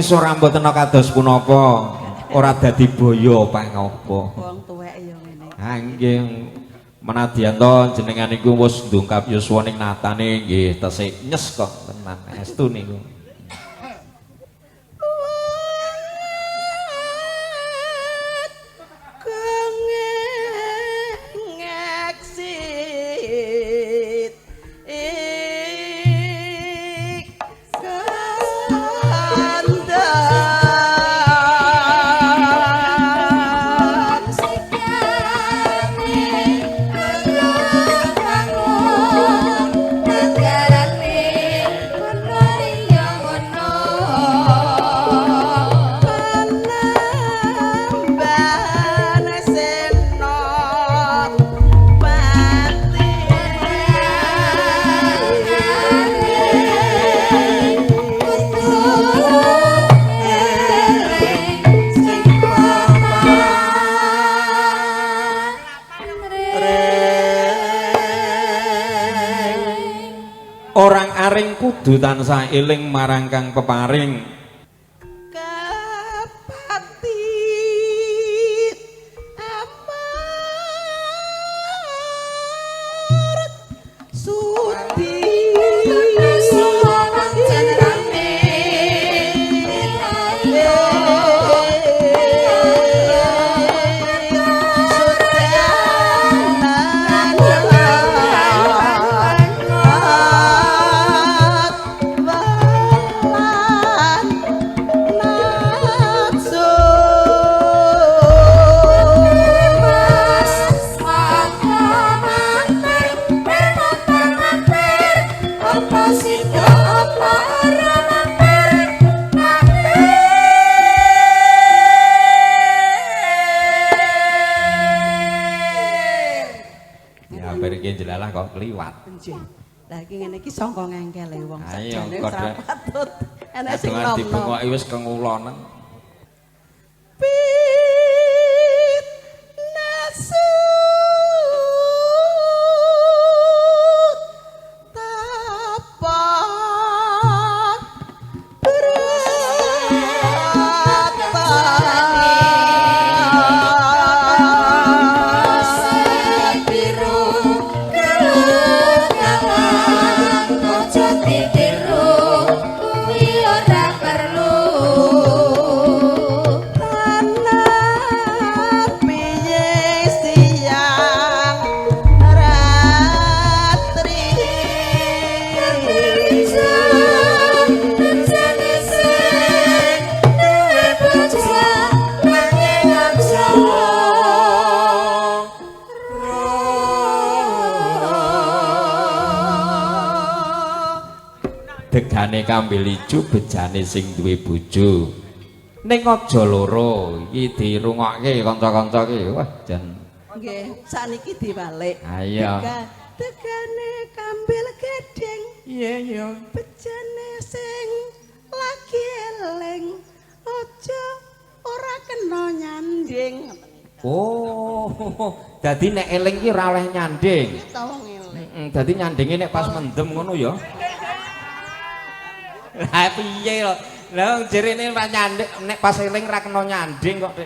Wis ora mboten kados punapa, ora dadi boyo pangopo. Wong tuwek ya ngene. Ha nggih, menadyan to jenengan niku wis ndungkap yuswa ning natane nggih tesih nyes kok tenan estu niku. Orang aring kudu tansah eling marang kang peparing. Kepati amar sudi Jelalah kok kliwat. Nggih. Lah iki ngene iki sangka ngengkele wong Ayo, sakjane wis ora patut. Enek sing nom-nom. Dibengoki wis kengulonen. Pit nasut tapak Degane kambil ijo bejane sing duwe bojo. Ning aja loro iki dirungokke kanca-kanca iki. Wah, jan. Nggih, sakniki diwalik. Ayo. Degane kambil gedeng. Iya, iya. Bejane sing lagi eling aja ora kena nyanding. Oh, dadi nek eling ki ora oleh nyanding. Ta wong eling. Heeh, dadi nyandinge nek pas mendem ngono ya. Lah piye lho? Lah wong jerene ora nyanding, nek pas eling ra kena nyanding kok, Dik.